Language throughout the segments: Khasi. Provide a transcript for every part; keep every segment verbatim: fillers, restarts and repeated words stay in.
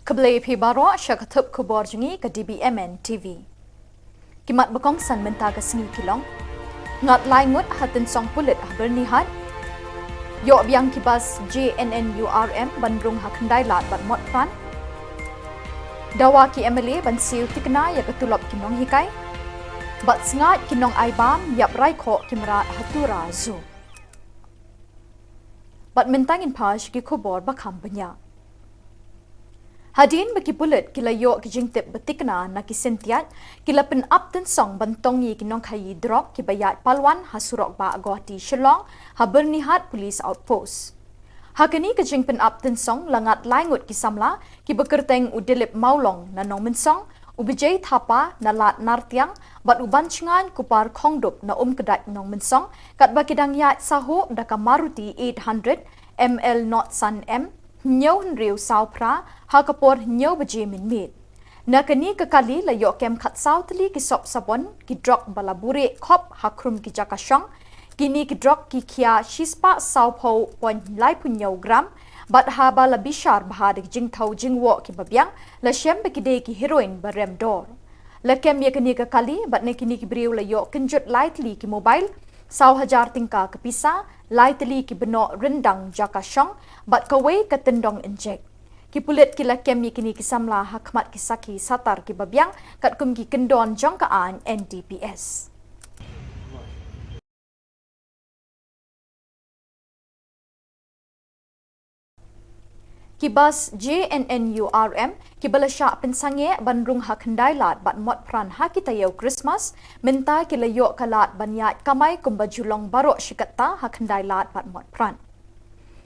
Khublei phi baroh sha ka thup khubor jong ngi ka D B M N T V. Ki mat ba kongsan mynta ka sngi ki long: ngat lai ngut ha tynsong pulit ha Byrnihat. Ïoh biang ki bus J N N U R M ban rung ha Khyndai Lad bad Motphran. Dawa ki M L A ban siew tikna ïa ka tulop ki nonghikai. Bad sngaid ki nongai bam ïap rai khoh ki mrad ha Tura Zoo. Bad mynta ngin phai sha ki khubor ba kham bniah. Hadien ba ki pulit ki la ïoh ki jingtip ba tikna na ki syntiat, ki la pynap tynsong ban tong ïa ki nongkhaïi drok kiba ïaid palwan ha surok bah Guwahati Shillong ha Byrnihat Police Outpost. Ha kane ka jingpynap tynsong la ngat lai ngut ki samla, kiba kyrteng u Dilip Mawlong na Nongmynsong, u Bijay Thapa na Lad Nartiang, bad u Banshngain Kupar Khongdup na Umkdait Nongmynsong, katba ki dang ïaid sahuh da ka Maruti eight hundred M L nought san M, hynñiew hynriew saw phra, ha ka por hynñiew baje mynmiet. Na kane ka kali la ïoh kem khatsaw tylli ki sop sabon, ki drok ba la buhrieh khop ha khrum ki jaka shong. Kine ki drok ki khia shispah sawphew point laiphew hynñiew gram, bad haba la bishar bha da ki jingthaw jingwoh kiba biang, la shem ba ki dei ki heroin ba rem dor. La kem ïa kane ka kali bad na kine ki briew la ïoh kynjut lai tylli ki mobile, saw hajar tyngka ka pisa, lai tylli ki bnoh ryndang jaka shong, bad kawei ka tyndong injek. Ki pulit ki la kem ïa kine ki samla ha khmat ki sakhi satar kiba biang, katkum ki kyndon jong ka aiñ N D P S. Ki bus J N N U R M, kiba la shah pynsangeh ban rung ha Khyndai Lad bad Motphran ha ki taïew Christmas, mynta ki la ïoh ka lad ban ïaid kamai kumba ju long baroh shi katta ha Khyndai Lad bad Motphran.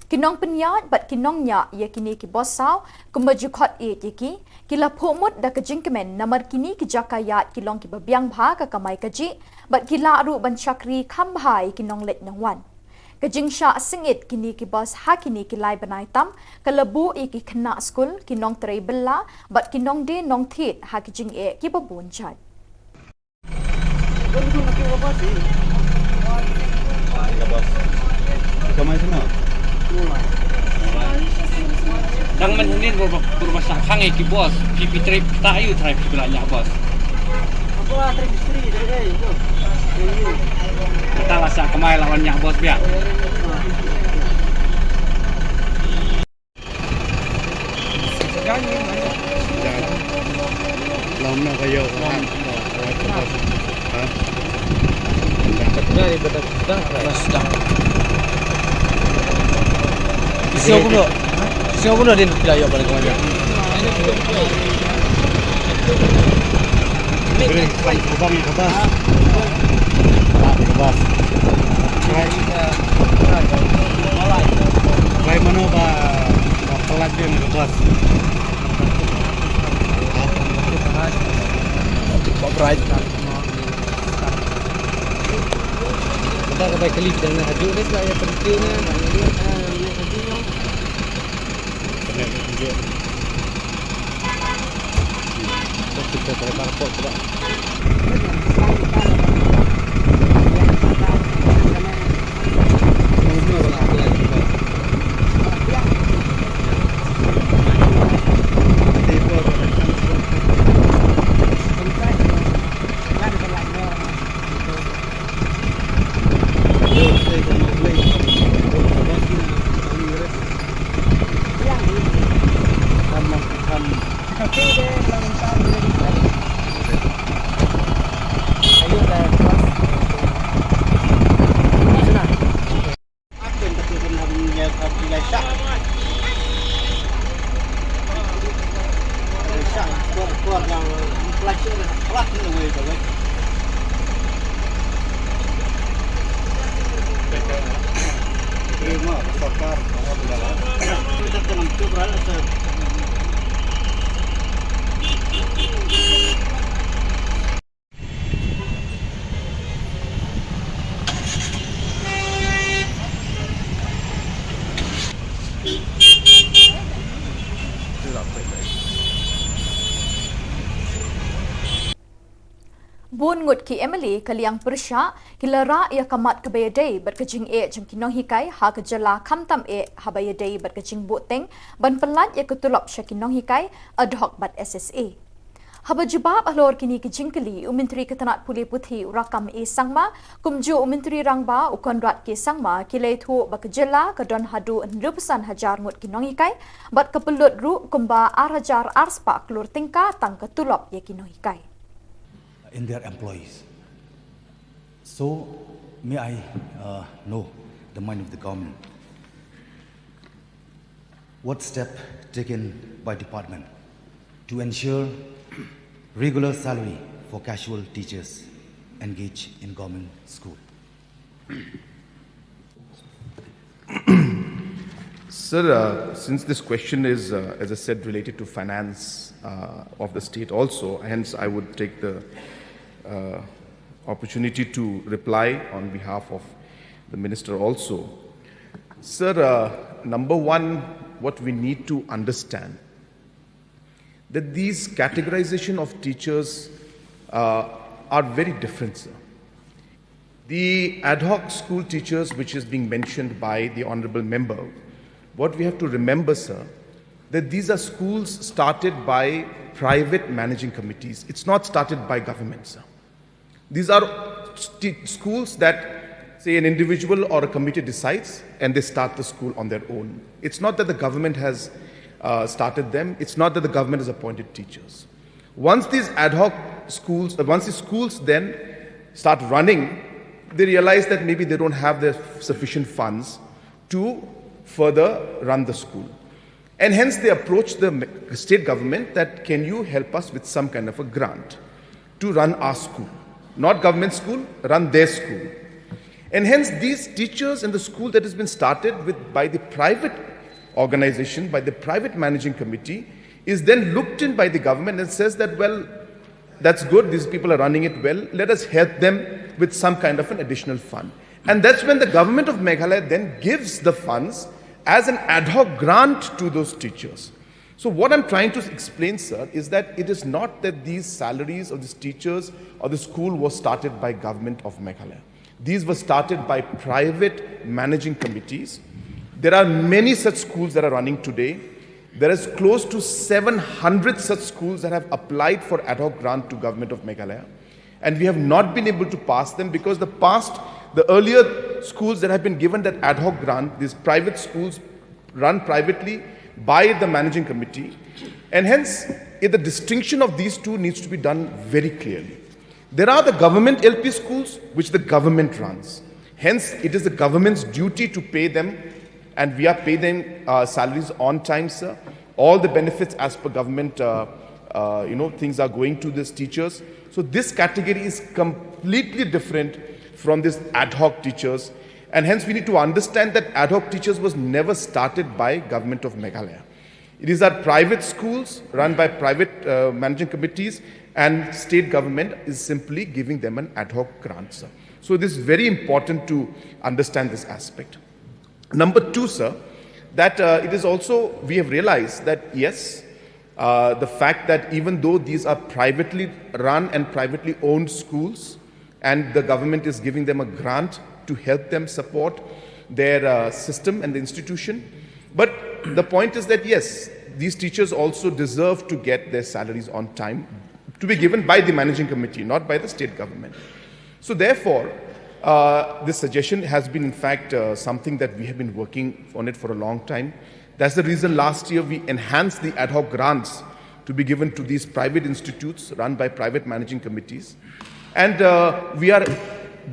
Ki nongpynïaid bad ki nongñiah ïa kine ki bus saw, kumba ju khot ïeit ïa ki, ki la phuh mut da ka jingkmen namar kine ki jaka ïaid ki long kiba biang bha ka kamai kajih, bad ki lah ruh ban shakri kham bha ïa ki nongleit nongwan. Ka jingshah sngewsih kine ki bus ha kine ki lai bnai tam, ka la buh ïa ki khynnah skul, ki nongtrei bylla, bad ki nongdie nongthied ha ki jingeh kiba bun jait. Dang mynhynnin bor ba, bor ba shah khang ïa ki bus, phi, phi trei, ta aïu trai phi la ñiah bus. Kata la shah kamai la wan ñiah bus biang. Siapa pun, siapa pun ada yang tidak ya pada kemarin. Bring, bring, bring, bring, bring. Bring, bring, bring. Try. Try mano ba, ba palat dia ni, bos. Ba bright kan. Kita, kita kali kita nak hadir, kita ya penting ni. Bun ngut ki M L A ka liang pyrshah ki la rah ïa ka mat kaba ïadei bad ka jingeh jong ki nonghikai ha ka jylla, khamtam eh haba ïadei bad ka jingbuhteng ban pyllait ïa ka tulop sha ki nonghikai ad hoc bad S S A. Haba jubab halor kine ki jingkylli, u Myntri ka tnat pule puthi u Rakkam A Sangma, kumjuh u Myntri Rangbah u Conrad K Sangma ki la ïathuh ba ka jylla ka don haduh hynriewphew san hajar ngut ki nonghikai bad ka pynlut ruh kumba ar hajar ar spah klur tyngka tang ka tulop ïa ki nonghikai. In their employees. So, may I uh, know the mind of the government? What step taken by department to ensure regular salary for casual teachers engaged in government school? Sir, uh, since this question is, uh, as I said, related to finance uh, of the state also, hence I would take the uh, opportunity to reply on behalf of the minister also. Sir, uh, number one, what we need to understand that these categorization of teachers uh, are very different, sir. The ad hoc school teachers, which is being mentioned by the honorable member, what we have to remember, sir, that these are schools started by private managing committees. It's not started by government, sir. These are st- schools that, say, an individual or a committee decides and they start the school on their own. It's not that the government has uh, started them, it's not that the government has appointed teachers. Once these ad hoc schools, uh, once the schools then start running, they realize that maybe they don't have the sufficient funds to further run the school. And hence they approach the state government that can you help us with some kind of a grant to run our school. Not government school, run their school. And hence these teachers in the school that has been started with by the private organization, by the private managing committee, is then looked in by the government and says that, well, that's good, these people are running it well, let us help them with some kind of an additional fund. And that's when the government of Meghalaya then gives the funds as an ad hoc grant to those teachers. So what I'm trying to explain, sir, is that it is not that these salaries of these teachers or the school was started by government of Meghalaya. These were started by private managing committees. There are many such schools that are running today. There is close to seven hundred such schools that have applied for ad hoc grant to government of Meghalaya. And we have not been able to pass them because the past, the earlier schools that have been given that ad hoc grant, these private schools run privately by the managing committee, and hence the distinction of these two needs to be done very clearly. There are the government L P schools which the government runs. Hence, it is the government's duty to pay them, and we are paying them uh, salaries on time, sir. All the benefits as per government, uh, uh, you know, things are going to these teachers. So this category is completely different from these ad hoc teachers, and hence we need to understand that ad hoc teachers was never started by government of Meghalaya. These are private schools run by private uh, managing committees, and state government is simply giving them an ad hoc grant, sir. So it is very important to understand this aspect. Number two, sir, that uh, it is also, we have realized that yes, uh, the fact that even though these are privately run and privately owned schools, and the government is giving them a grant to help them support their uh, system and the institution. But the point is that yes, these teachers also deserve to get their salaries on time, to be given by the managing committee, not by the state government. So therefore, uh, this suggestion has been in fact uh, something that we have been working on it for a long time. That's the reason last year we enhanced the ad hoc grants to be given to these private institutes run by private managing committees. And uh, we are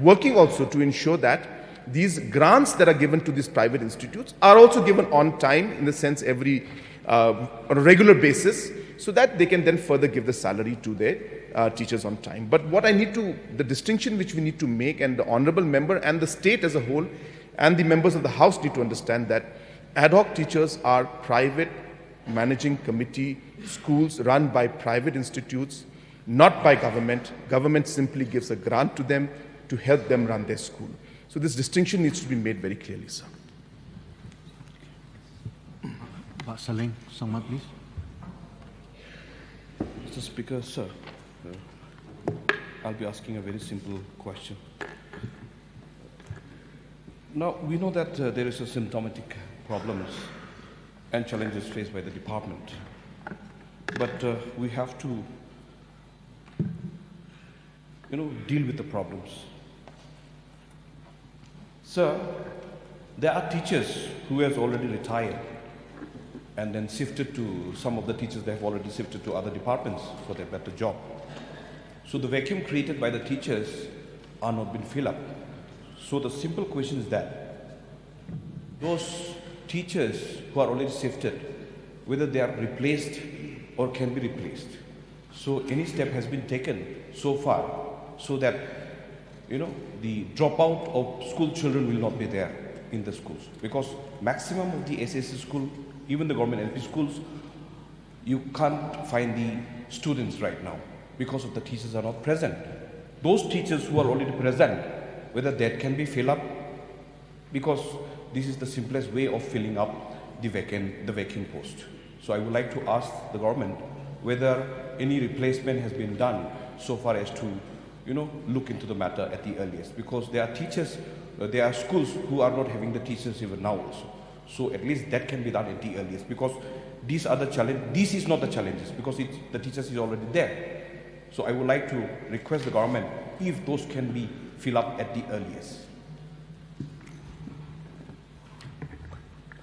working also to ensure that these grants that are given to these private institutes are also given on time, in the sense every uh, on a regular basis, so that they can then further give the salary to their uh, teachers on time. But what I need to, the distinction which we need to make, and the honorable member and the state as a whole and the members of the house need to understand that ad hoc teachers are private managing committee schools run by private institutes, not by government. Government simply gives a grant to them to help them run their school. So this distinction needs to be made very clearly, sir. Pak Saleng Sangma, please. Mister Speaker, sir. I'll be asking a very simple question. Now, we know that uh, there is a symptomatic problems and challenges faced by the department. But uh, we have to, you know, deal with the problems. Sir, there are teachers who has already retired and then shifted to, some of the teachers, they have already shifted to other departments for their better job. So the vacuum created by the teachers are not being filled up. So the simple question is that those teachers who are already shifted, whether they are replaced or can be replaced. So any step has been taken so far so that, you know, the dropout of school children will not be there in the schools, because maximum of the S S C school, even the government L P schools, you can't find the students right now because of the teachers are not present. Those teachers who are already present, whether that can be filled up, because this is the simplest way of filling up the vacant, the vacant post. So I would like to ask the government whether any replacement has been done so far as to, you know, look into the matter at the earliest, because there are teachers, uh, there are schools who are not having the teachers even now also. So at least that can be done at the earliest, because these are the challenge. This is not the challenges, because it's, the teachers is already there. So I would like to request the government if those can be filled up at the earliest.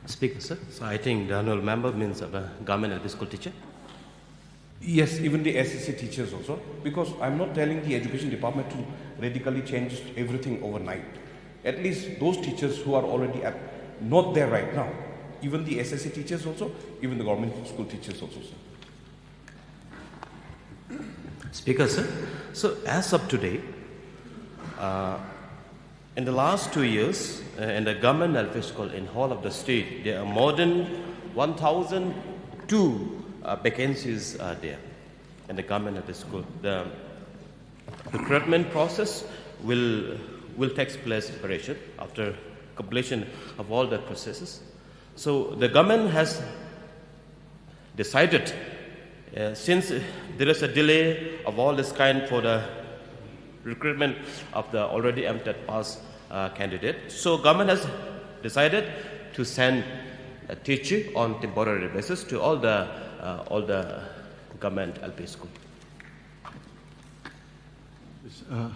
Speaker, sir. So I think the honourable member means of the government L P school teacher. Yes, even the S S C teachers also, because I'm not telling the education department to radically change everything overnight. At least those teachers who are already at, not there right now, even the S S C teachers also, even the government school teachers also, sir. Speaker, sir. So as of today, uh, in the last two years, uh, in the government L P school in whole of the state, there are more than one thousand two uh, vacancies are there in the government L P school. The recruitment process will will take place in preparation after completion of all the processes. So the government has decided, uh, since there is a delay of all this kind for the recruitment of the already M TET pass uh, candidate, so government has decided to send a teacher on temporary basis to all the uh, all the government L P school. Yes, uh,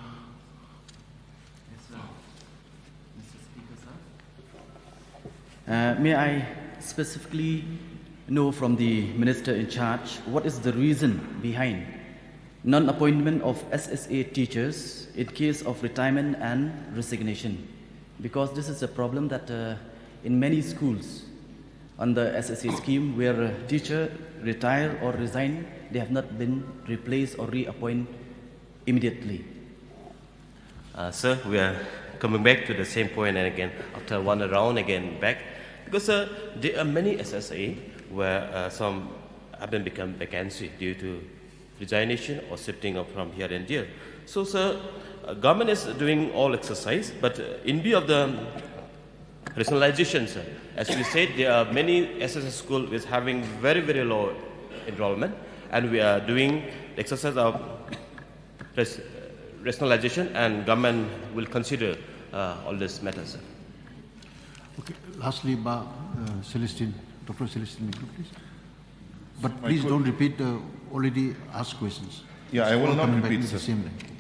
Uh, may I specifically know from the Minister in charge what is the reason behind non-appointment of S S A teachers in case of retirement and resignation? Because this is a problem that uh, in many schools on the S S A scheme where a teacher retire or resign, they have not been replaced or reappointed immediately. Uh, sir, we are coming back to the same point and again after one round again back, because uh, there are many S S A where uh, some have been become vacancy due to resignation or shifting of from here and there. So, sir, uh, government is doing all exercise, but uh, in view of the rationalization, sir, as we said, there are many S S S school is having very, very low enrollment, and we are doing the exercise of ras- rationalization, and government will consider uh, all this matters, sir. Okay, lastly, Bah uh, Celestine, Doctor Celestine Mittal, please. But My please que- don't repeat the already asked questions. Yeah, I It's will all not coming back repeat, to the sir. Same thing.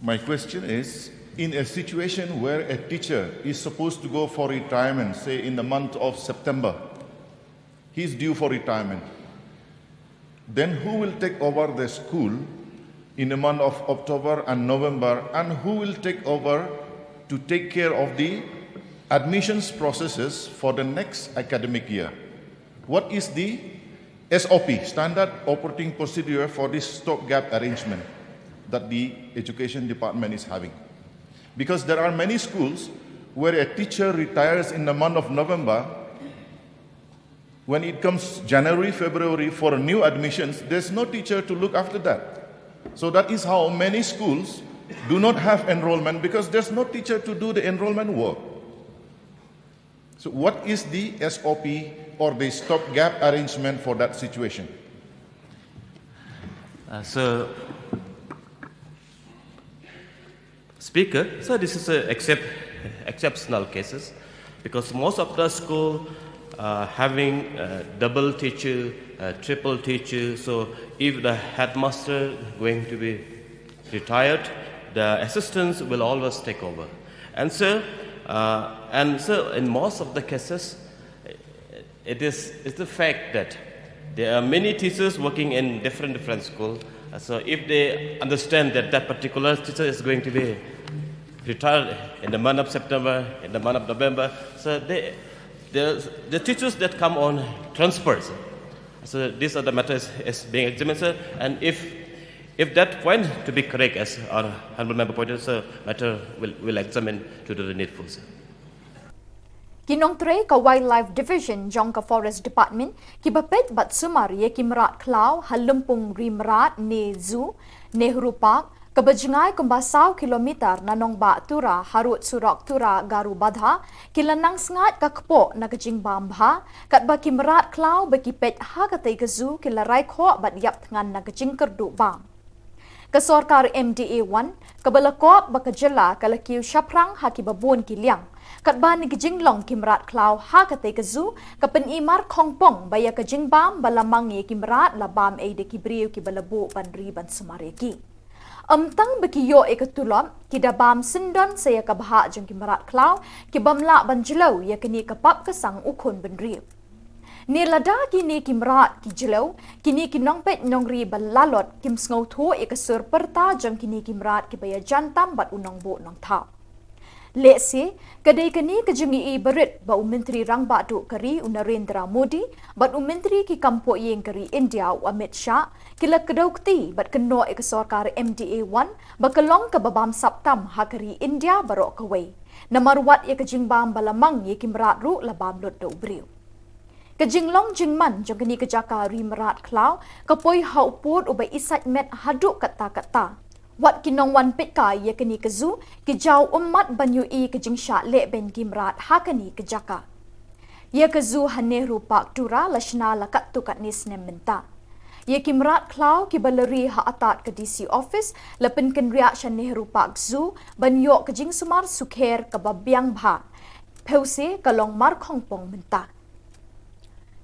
My question is, in a situation where a teacher is supposed to go for retirement, say in the month of September, he is due for retirement. Then who will take over the school in the month of October and November, and who will take over to take care of the admissions processes for the next academic year? What is the S O P, standard operating procedure, for this stopgap arrangement that the education department is having? Because there are many schools where a teacher retires in the month of November. When it comes January, February for new admissions, there's no teacher to look after that. So that is how many schools do not have enrollment, because there's no teacher to do the enrollment work. So what is the S O P or the stopgap arrangement for that situation? Uh, so, Speaker, so this is a except, exceptional cases because most of the school uh, having uh, double teacher, uh, triple teacher. So if the headmaster going to be retired, the assistants will always take over. And so, uh, and so in most of the cases, it is, it's the fact that there are many teachers working in different, different school. Uh, So if they understand that that particular teacher is going to be retired in the month of September, in the month of November, so they, the, the teachers that come on transfers. So these are the matters is being examined, sir. And if, if that point to be correct, as our honorable member pointed, so matter will, will examine to do the needful, sir. Ki nongtrei ka Wildlife Division jong ka Forest Department kiba peit bad sumar ïa ki mrad khlaw ha Lympung Ri Mrad ne Zoo, Nehru Park, kaba jngai kumba saw kilometer na nongbah Tura harud surok Tura Garubadha, ki la nang sngaid ka kpoh na ka jingbam bha, katba ki mrad khlaw ba ki peit ha katei ka zoo ki la rai khoh bad ïap thngan na ka jingkyrduh bam. Ka sorkar M D A one, kaba la kop ba ka jylla ka la kiew shaphrang ha kiba bun ki liang. Katba na ka jinglong ki mrad khlaw ha katei ka zoo, ka pyni mar khongpong ba ïa ka jingbam ba la mang ïa ki mrad la bam ei da ki briew kiba la buh ban ri ban sumar ïa ki. Ym tang ba ki ïoh ïa ka tulop, ki da bam syndon sa ïa ka bhah jong ki mrad khlaw, ki bym lah ban jlew ïa kane ka pap ka sang u khun bynriew. Ne lada kine ki mrad ki jlew, kine ki nongpeit nongri ba lalot kim sngewthuh ïa ka sur pyrta jong kine ki mrad kiba ïajan tam bad u nongbuh nongthaw. Lehse, ka dei kane ka jingïohi barit ba u Myntri Rangbah Duh ka ri u Narendra Modi bad u Myntri ki kam pohïing ka ri India u Amit Shah ki la kdew kti bad kynnoh ïa ka sorkar M D A one ba ka long kaba bam sap tam ha ka ri India baroh kawei. Namar wat ïa ka jingbam ba la mang ïa ki mrad ruh la bam lut da u briew. Ka jinglong jingman jong kane ka jaka ri mrad khlaw ka poi ha u pud uba isaitmet haduh katta katta. Wat ki nongwan peitkai ïa kane ka zoo ki jaw ummat ban ïohi ka jingshah lehbeiñ ki mrad ha kane ka jaka. Ïa ka zoo ha Nehru Park Tura la shna la katto katne snem mynta. Ïa ki mrad khlaw kiba la ri ha atad ka D C office la pynkynriah sha Nehru Park Zoo ban ïoh ka jingsumar sukher kaba biang bha. Phewse ka long mar khongpong mynta.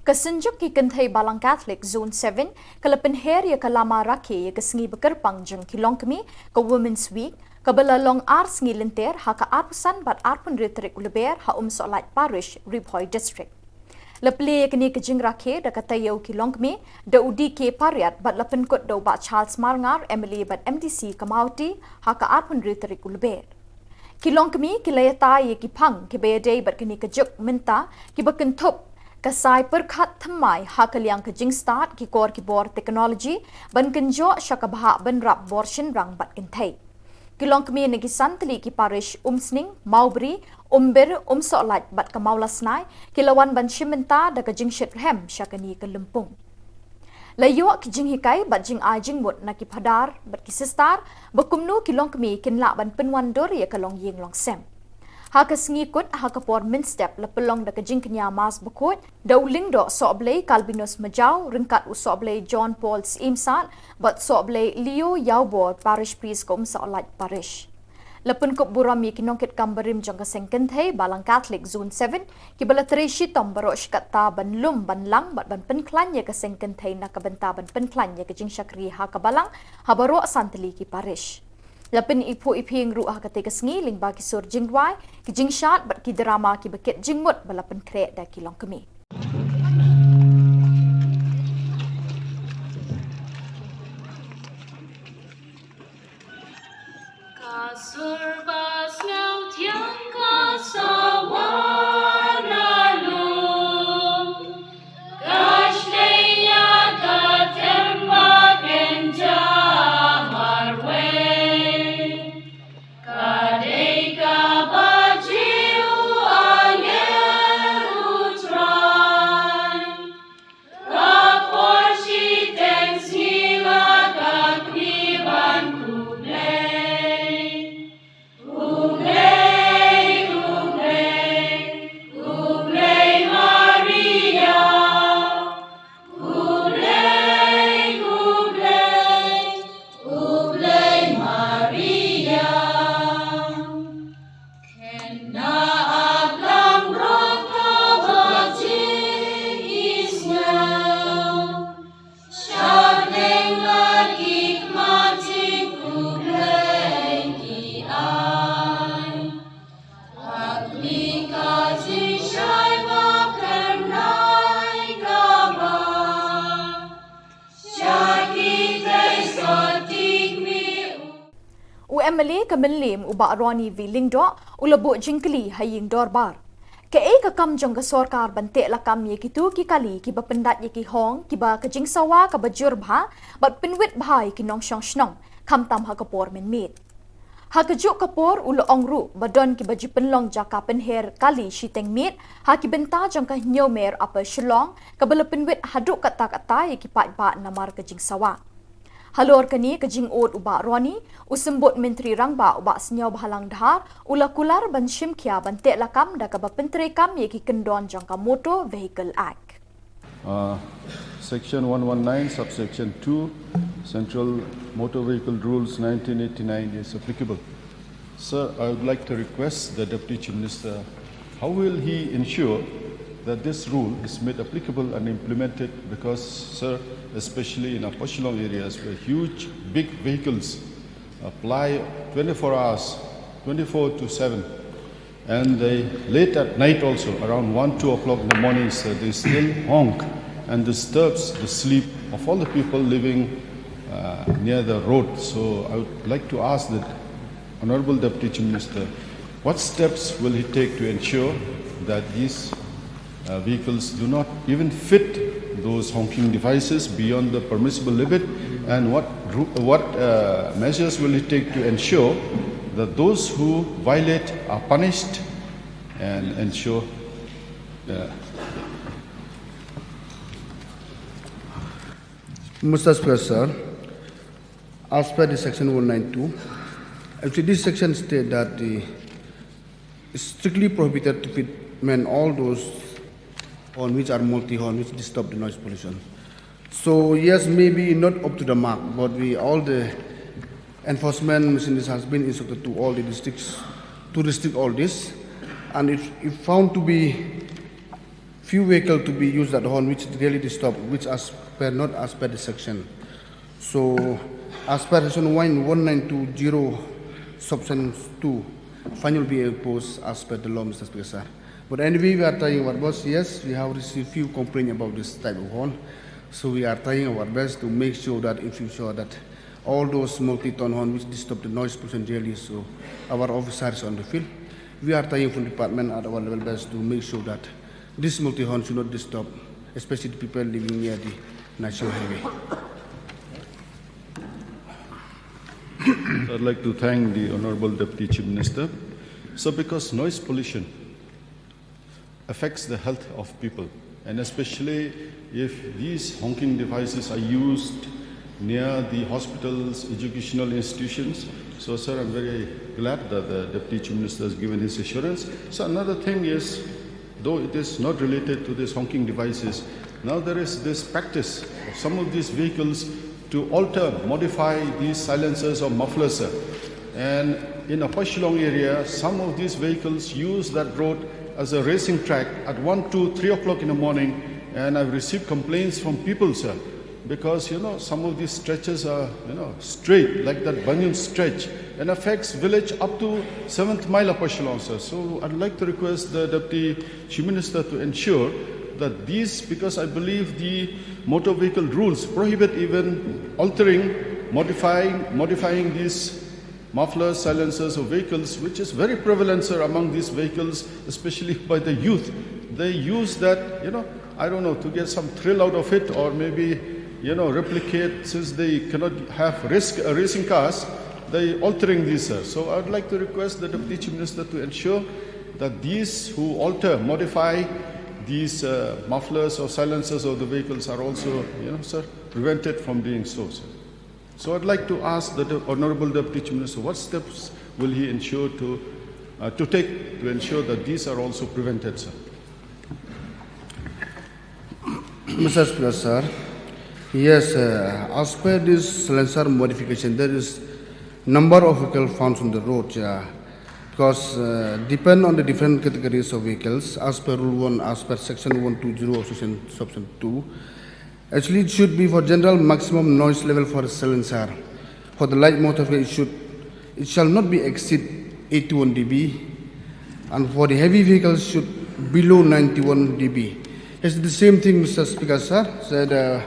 Ka Synjuk ki Kynthei Balang Catholic Zone seven ka la pynher ïa ka lama rakhe ïa ka sngi ba kyrpang jong ki longkmie, ka Women's Week, kaba la long ar sngi lynter ha ka arphew san bad arphew hynriew tarik u Lber ha Umsohlait Parish, Ri Bhoi District. La plie ïa kane ka jingrakhe da ka taïew ki longkmie da u D K Pariat bad la pynkut da u Bah Charles Marngar, M L A bad M D C ka Mawhati, ha ka arphew hynriew tarik u Lber. Ki longkmie ki la ïatai ïa ki phang kiba ïadei bad kane ka juk mynta, kiba kynthup ka sai pyrkhat thymmai ha ka liang ka jingstad, ki kor ki bor technology ban kynjoh sha ka bhah bynrap bor shynrang bad kynthei. Ki longkmie na ki san tylli ki parish Umsning, Mawbri, Umbir, Umsohlait bad ka Mawlasnai ki la wan ban shim bynta da ka jingshitrhem sha kane ka lympung. La ïoh ki jinghikai bad jingai jingmut na ki phadar bad ki sister ba kumno ki longkmie kin lah ban pynwandur ïa ka longïing longsem. Ha ka sngi kut ha ka por mynstep la pynlong da ka jingkñia Mass bakhuid da u Lyngdoh Sohblei Kalbinus Majaw ryngkat u Sohblei John Paul Syiem Sad bad Sohblei Leo Ïawbor, Parish Priest ka Umsohlait Parish. La pynkup burom ïa ki nongkitkam barim jong ka Seng Kynthei Balang Catholic Zone seven kiba la trei shitom baroh shi katta ban lum ban lang bad ban pynkhlaiñ ïa ka Seng Kynthei na ka bynta ban pynkhlaiñ ïa ka jingshakri ha ka Balang ha baroh san tylli ki parish. La pyniphuh iphieng ruh ha katei ka sngi lyngba ki sur jingrwai, ki jingshad bad ki drama kiba kit jingmut ba la pynkhreh da ki longkmie. Ka sur ba sngewthiang ka sawa na lum, ka shleia ka tem ba kynja marwei. Ka dei kaba jia u angel u Trai. M L A ka Mylliem u Bah Ronnie V Lyngdoh u la buh jingkylli ha ïing dorbar. Kaei ka kam jong ka sorkar ban teh lakam ïa kito ki kali kiba pyndait ïa ki hong kiba ka jingsawa kaba jur bha bad pynwit bha ïa ki nongshong shnong, khamtam ha ka por mynmiet. Ha kajuh ka por u la ong ruh ba don kiba ju pynlong jaka pynher kali shiteng miet ha ki bynta jong ka Hynñiewmer Upper Shillong kaba la pynwit haduh katta katta ïa ki paidbah namar ka jingsawa. Halor kane ka jingud u Bah Ronnie, u Symbud Myntri Rangbah u Bah Sniawbhalang Dhar u la kular ban shim khia ban teh lakam da kaba pyntreikam ïa ki kyndon jong ka Motor Vehicle Act. Uh, Section one one nine, subsection two, Central Motor Vehicle Rules nineteen eighty-nine is applicable. Sir, I would like to request the Deputy Chief Minister, how will he ensure that this rule is made applicable and implemented? Because, sir, especially in Upper Shillong areas where huge, big vehicles apply twenty-four hours, twenty-four to seven, and they late at night also, around one, two o'clock in the morning, sir, they still honk and disturbs the sleep of all the people living uh, near the road. So I would like to ask the Honorable Deputy Chief Minister, what steps will he take to ensure that these uh, vehicles do not even fit those honking devices beyond the permissible limit? And what, ru- what uh, measures will he take to ensure that those who violate are punished and ensure uh, Mister Speaker, sir, as per the section one nine two, actually this section states that the it's strictly prohibited to fit men all those on which are multi-horn which disturb the noise pollution. So yes, maybe not up to the mark, but we all the enforcement machineries has been instructed to all the districts to restrict all this, and if, if found to be few vehicle to be used at horn which really disturb, which as per not as per the section. So as per section one one nine two zero subsection two, fine will be imposed as per the law, Mister Speaker, sir. But anyway, we are trying our best. Yes, we have received few complaints about this type of horn. So we are trying our best to make sure that in future that all those multi-ton horn which disturb the noise pollution really, so our officers on the field, we are trying from department at our level best to make sure that this multi-horn should not disturb, especially the people living near the national highway. I'd like to thank the Honorable Deputy Chief Minister. So, because noise pollution affects the health of people, and especially if these honking devices are used near the hospitals, educational institutions. So, sir, I'm very glad that the Deputy Chief Minister has given his assurance. So, another thing is, though it is not related to these honking devices, now there is this practice of some of these vehicles to alter, modify these silencers or mufflers, sir. And in Upper Shillong area, some of these vehicles use that road as a racing track at one, two, three o'clock in the morning, and I've received complaints from people, sir, because, you know, some of these stretches are, you know, straight, like that banyan stretch, and affects village up to seventh mile Upper Shillong, sir. So I'd like to request the Deputy Chief Minister to ensure that these, because I believe the motor vehicle rules prohibit even altering, modifying, modifying these mufflers, silencers of vehicles, which is very prevalent, sir, among these vehicles, especially by the youth. They use that, you know, I don't know, to get some thrill out of it, or maybe, you know, replicate, since they cannot have risk uh, racing cars, they altering these, sir. So I would like to request the Deputy Chief Minister to ensure that these who alter, modify these uh, mufflers or silencers of the vehicles are also, you know, sir, prevented from doing so, sir. So I'd like to ask the De- Honorable Deputy Chief Minister, what steps will he ensure to, uh, to take to ensure that these are also prevented, sir? Mister Speaker, sir, yes, uh, as per this silencer modification, there is number of vehicle found on the road, yeah. Because uh, depend on the different categories of vehicles, as per rule one, as per section one two zero of section subsection two, actually it should be for general maximum noise level for silencer. For the light motor vehicle, it should, it shall not be exceed eighty-one dB, and for the heavy vehicles should below ninety-one dB. It's the same thing, Mister Speaker, sir, said uh,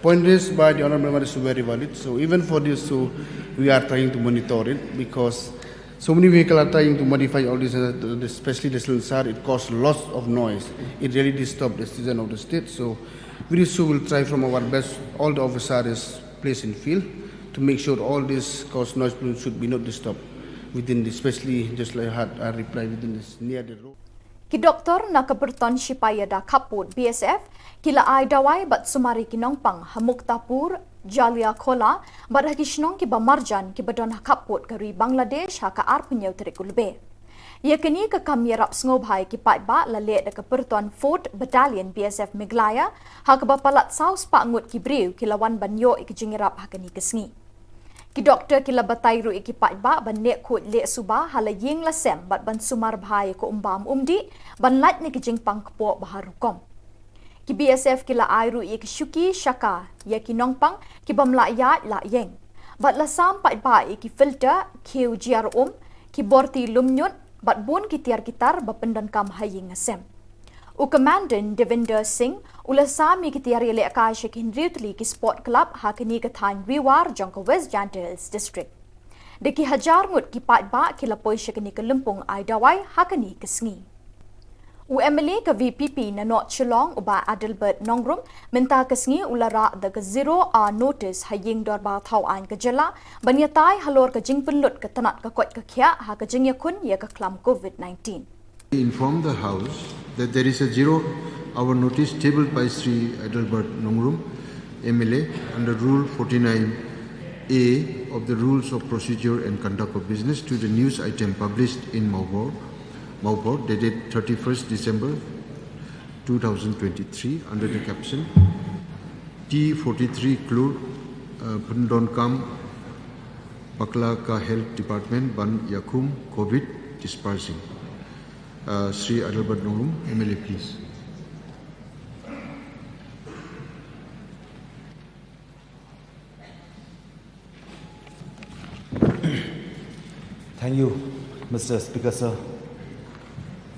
Point raised by the Honorable Member is very valid. So even for this, so we are trying to monitor it because so many vehicles are trying to modify all this, uh, especially the silencer. It causes lots of noise. It really disturbs the citizen of the state. So we also will try from our best, all the officers placed in field to make sure all this cause noise pollution should be not disturbed within this, especially just like I had a reply within this near the road. Ki doktor na ka pyrton shipai ïada khappud B S F ki la ai dawai bad sumar ïa ki nongpang ha Muktapur, Jaliakhola bad ha ki shnong kiba marjan kiba don ha khappud ka ri Bangladesh ha ka arphew tarik u Lber. Ïa kane ka kam ïarap sngewbha ïa ki paidbah la leh da ka pyrton Fourth Battalion B S F Meghalaya ha kaba palat saw spah ngut ki briew ki la wan ban ïoh ïa ka jingïarap ha kane ka sngi. Ki doktor ki la batai ruh ïa ki paidbah ban leh khuid leh suba ha la ïing la sem bad ban sumar bha ïa ka um bam um dih ban lait na ki jingpang kpoh ba ha rukom. Ki B S F ki la ai ruh ïa ki shuki shaka ïa ki nongpang ki bym lah ïaid lah ïeng. Bad la sam paidbah ïa ki filter, khiew jia ruh um, ki borti lum ñiut bad bun ki tiar ki tar ba pyndonkam ha ïing ha sem. U Commandant Devinder Singh u la sam ïa ki tiar ïalehkai sha ki hynriew tylli ki sport club ha kane ka thaiñ Ri War jong ka West Jaintia Hills District. Da ki hajar ngut ki paidbah ki la poi sha kane ka lympung ai dawai ha kane ka sngi. U M L A ka V P P na North Shillong u Bah Adelbert Nongrum mynta ka sngi u la rah da ka zero hour notice ha ïing dorbar thaw aiñ ka jylla ban ïatai halor ka jingpynlut ka tnat ka koit ka khiah ha ka jingïakhun ïa ka khlam Covid nineteen. Inform the House that there is a zero hour notice tabled by Shri Adelbert Nongrum, M L A, under Rule forty-nine A of the Rules of Procedure and Conduct of Business to the news item published in Maubor, Maubor, dated thirty-first December two thousand twenty-three, under the caption T forty-three Klur, uh, Pyndonkam Bakla ka Health Department ban ïakhun Covid dispersing. Uh, Shri Adelbert Nongrum, M L A, please. Thank you, Mister Speaker, sir,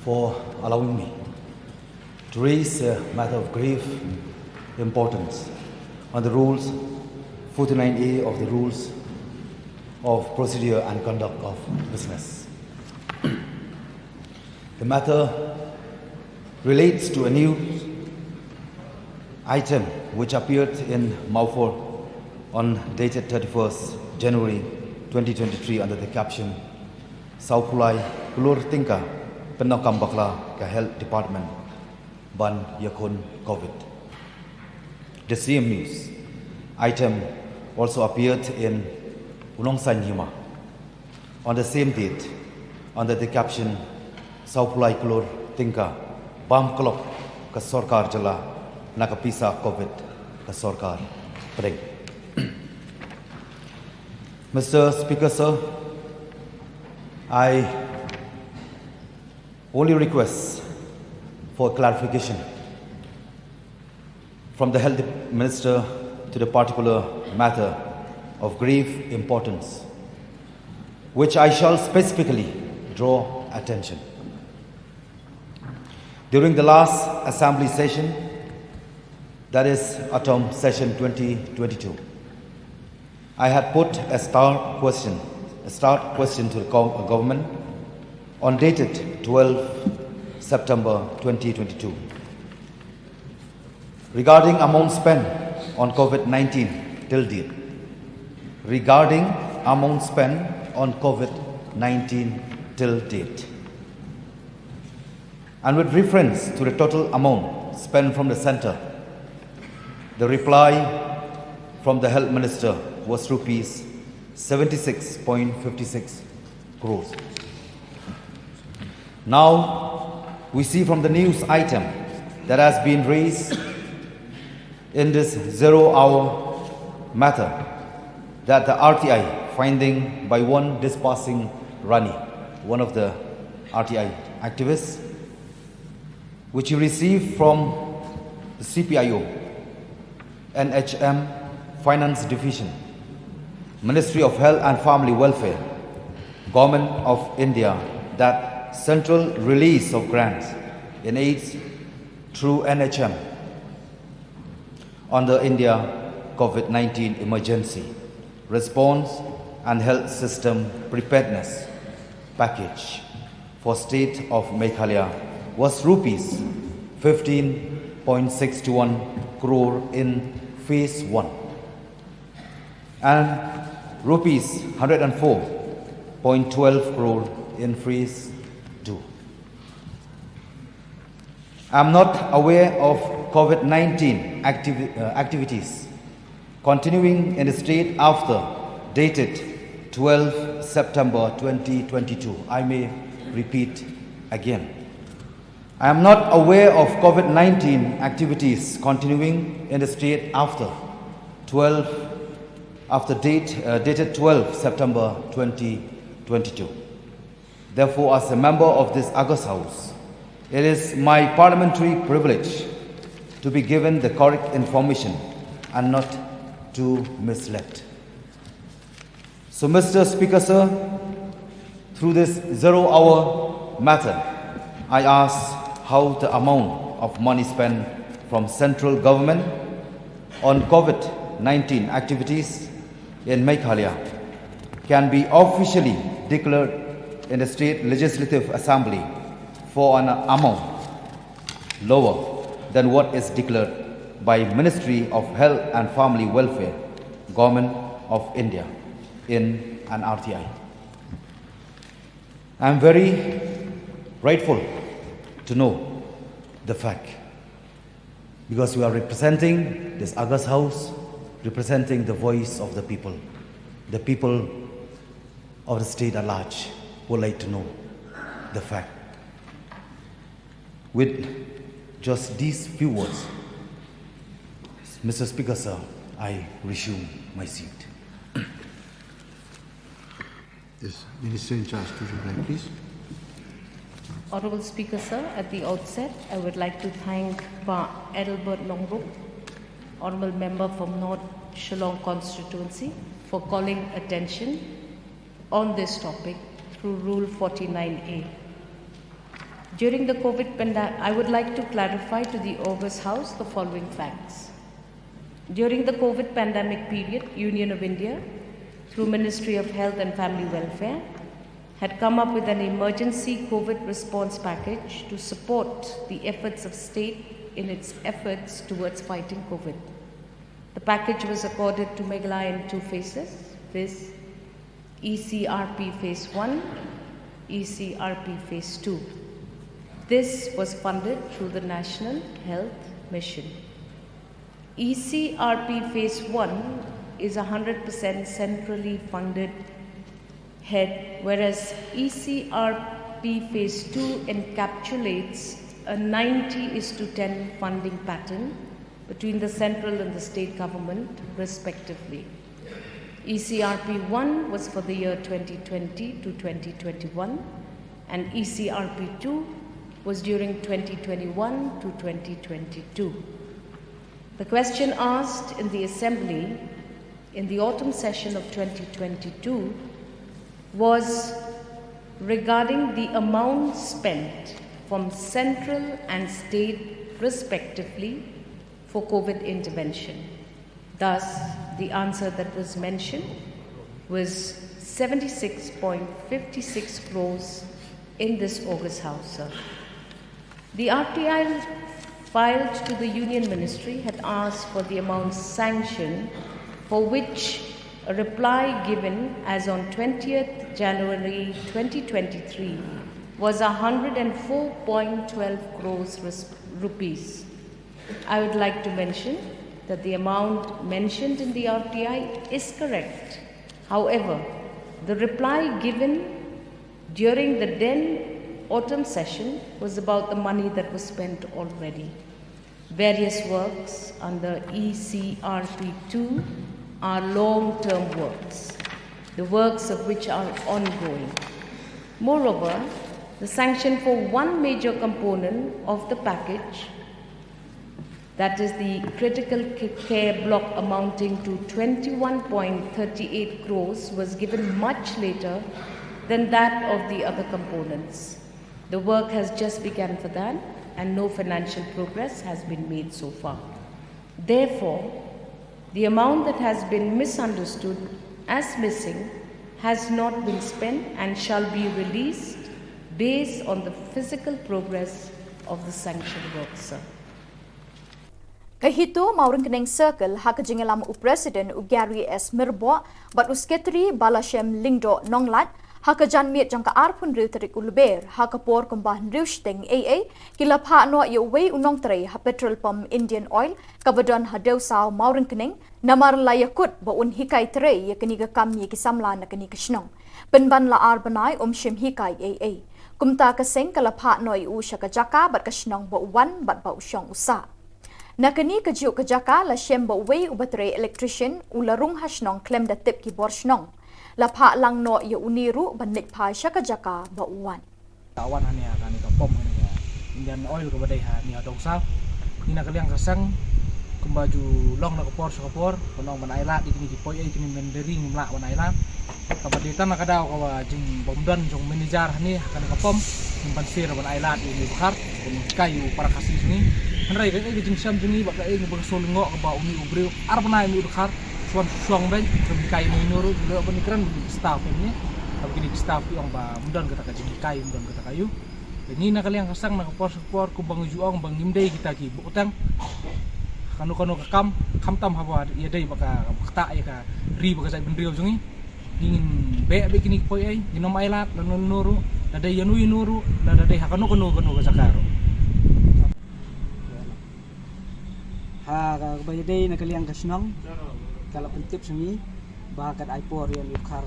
for allowing me to raise a matter of grave importance on the rules, forty-nine A of the Rules of Procedure and Conduct of Business. The matter relates to a new item which appeared in Mawphor on dated thirty-first January twenty twenty-three under the caption Sawphew lai klur tyngka pyndonkam bakla ka Health Department ban ïakhun Covid. The same news item also appeared in U Nongsaiñ Hima on the same date under the caption Sawphew lai klur tyngka bam klop ka sorkar jylla na ka pisa Covid ka sorkar pdeng. Mister Speaker, sir, I only request for clarification from the Health Minister to the particular matter of grave importance, which I shall specifically draw attention. During the last assembly session, that is autumn session twenty twenty-two, I had put a start question, a start question to the gov- government on dated twelfth September twenty twenty-two regarding amount spent on Covid nineteen till date. Regarding amount spent on Covid nineteen till date. And with reference to the total amount spent from the centre, the reply from the Health Minister was rupees seventy-six point five six crores. Now, we see from the news item that has been raised in this zero hour matter that the R T I finding by one Dispasing Rani, one of the R T I activists, which he received from the C P I O, N H M, Finance Division, Ministry of Health and Family Welfare, Government of India, that central release of grants in aids through N H M on the India COVID nineteen Emergency Response and Health System Preparedness Package for State of Meghalaya was rupees fifteen point six one crore in phase one and rupees hundred and four point twelve crore in phase two. I am not aware of COVID nineteen activi- uh, activities continuing in the state after dated twelve September twenty twenty-two. I may repeat again. I am not aware of COVID nineteen activities continuing in the state after twelve, after date, uh, dated twelve September twenty twenty-two. Therefore, as a member of this August House, it is my parliamentary privilege to be given the correct information and not to misled. So, Mister Speaker, sir, through this zero hour matter, I ask how the amount of money spent from central government on COVID nineteen activities in Meghalaya can be officially declared in the State Legislative Assembly for an amount lower than what is declared by Ministry of Health and Family Welfare, Government of India, in an R T I. I am very grateful to know the fact, because we are representing this August House, representing the voice of the people. The people of the state at large would like to know the fact. With just these few words, Mister Speaker, sir, I resume my seat. Yes, Minister in charge to reply, please. Honorable Speaker, sir, at the outset, I would like to thank Bah Adelbert Longrup, Honorable Member from North Shillong Constituency, for calling attention on this topic through Rule forty-nine A. During the COVID pandemic, I would like to clarify to the August House the following facts. During the COVID pandemic period, Union of India, through Ministry of Health and Family Welfare, had come up with an emergency COVID response package to support the efforts of state in its efforts towards fighting COVID. The package was accorded to Meghalaya in two phases, viz. E C R P Phase one, E C R P Phase two. This was funded through the National Health Mission. E C R P Phase one is a hundred percent centrally funded head, whereas E C R P Phase two encapsulates a ninety is to ten funding pattern between the central and the state government, respectively. E C R P one was for the year twenty twenty to twenty twenty-one, and E C R P two was during twenty twenty-one to twenty twenty-two. The question asked in the Assembly in the autumn session of twenty twenty-two was regarding the amount spent from central and state respectively for COVID intervention. Thus, the answer that was mentioned was seventy-six point fifty-six crores in this August House, sir. The R T I filed to the Union Ministry had asked for the amount sanctioned, for which a reply given as on twentieth January twenty twenty-three was a hundred and four point twelve crores res- rupees. I would like to mention that the amount mentioned in the R T I is correct. However, the reply given during the then autumn session was about the money that was spent already. Various works under E C R P two are long-term works, the works of which are ongoing. Moreover, the sanction for one major component of the package, that is the critical ca- care block amounting to twenty-one point thirty-eight crores, was given much later than that of the other components. The work has just begun for that, and no financial progress has been made so far. Therefore, The amount that has been misunderstood as missing has not been spent and shall be released based on the physical progress of the sanctioned work, sir. Ka HITO Mawryngkneng Circle ha ka jingïalam u President u Gary S Myrboh bad u Secretary Balashem Lyngdoh Nonglait ha ka janmiet jong ka arphew hynriew tarik u Lber ha ka por kumba hynriew shiteng ei ei ki la phah noh ïa uwei u nongtrei ha petrol pump Indian Oil kaba don ha Dewsaw Mawryngkneng namar la ïakut ba un hikai trei ïa kane ka kam ïa ki samla na kane ka shnong. Pynban la ar bnai um shym hikai ei ei. Kumta ka seng ka la phah noh ïa u sha ka jaka bad ka shnong ba u wan bad ba u shong u sah. Na kane kajuh ka jaka la shem ba uwei uba trei electrician u la rung ha shnong khlem da tip ki bor shnong. La phah lang noh ïa une ruh ban leit phai sha ka jaka ba u wan. Ka wan hangne ha kane ka pump kane ka Indian Oil kaba dei hangne ha Dewsaw. Ngi na ka liang ka seng kumba ju long na ka por sha ka por ban ong ban ailad ïa kine ki poi ei kine mynta ngim lah ban ailad. Kaba dei tang na ka daw kaba jingbym don jong manager hangne ha kane ka pump ngim ban sir ban ailad ïa une u dkhar ban hikai ïa u para Khasi jong ngi. Hynrei kaei ka jingshem jong ngi bad kaei kaba ka shu lyngngoh kaba une u briew ar bnai une u dkhar shuwa shu shong beit, ka hikai ïano ïano ruh, ngi leh ban ïakren bad ki staff hangne. Kaba kine ki staff ki ong ba ym don kata ka jinghikai, ym don kata ka ïa u. Te ngi na ka liang ka seng na ka por sha ka por kumba ngi ju ong ba ngim dei kita ki buhteng ha kano kano ka kam, khamtam haba ïadei bad ka ktah ïa ka ri bad ka jaitbynriew jong ngi. Ngi ngin beh beit kine ki poi ei, ngin ym ailad lano lano ruh, lada dei ïano ïano ruh, lada dei ha kano kano kano ka jaka ruh. Ha kaba ïadei na ka liang ka shnong ka la pyntip sha ngi ba ka dei por ïa une u dkhar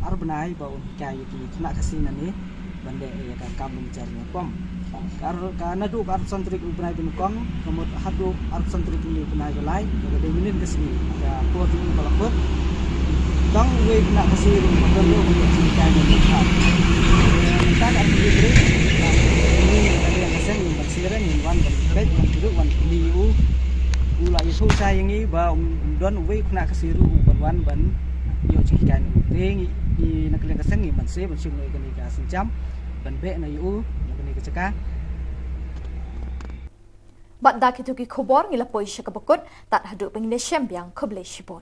ar bnai ba un hikai ïa ki khynnah Khasi nangne ban leh ïa ka kam bynta jong ka pump. Ka ar, ka naduh ka arphew san tarik u bnai ba nyngkong ka mut haduh arphew san tarik une u bnai ba lai, ka dei mynnin ka sngi ka por jong u ka la kut. Tang uwei u khynnah Khasi ruh ba don ruh ban leh jinghikai ïa une u dkhar. Mynta ka arphew tarik, mynta ka liang ka seng ngin ban sir, ngin wan ban peit, wan kyrduh, wan kylli ïa u. U la ïathuh shai ïa ngi ba um don uwei u khynnah Khasi ruh u ban wan ban ïoh jinghikai na u. Te ngi na ka liang ka seng ngin ban sir ban shim noh ïa kane ka sienjam ban beh noh ïa u na kane ka jaka. Bad da kito ki khubor ngi la poi sha kaba kut, tad haduh ba ngin ïashem biang, khublei shibun.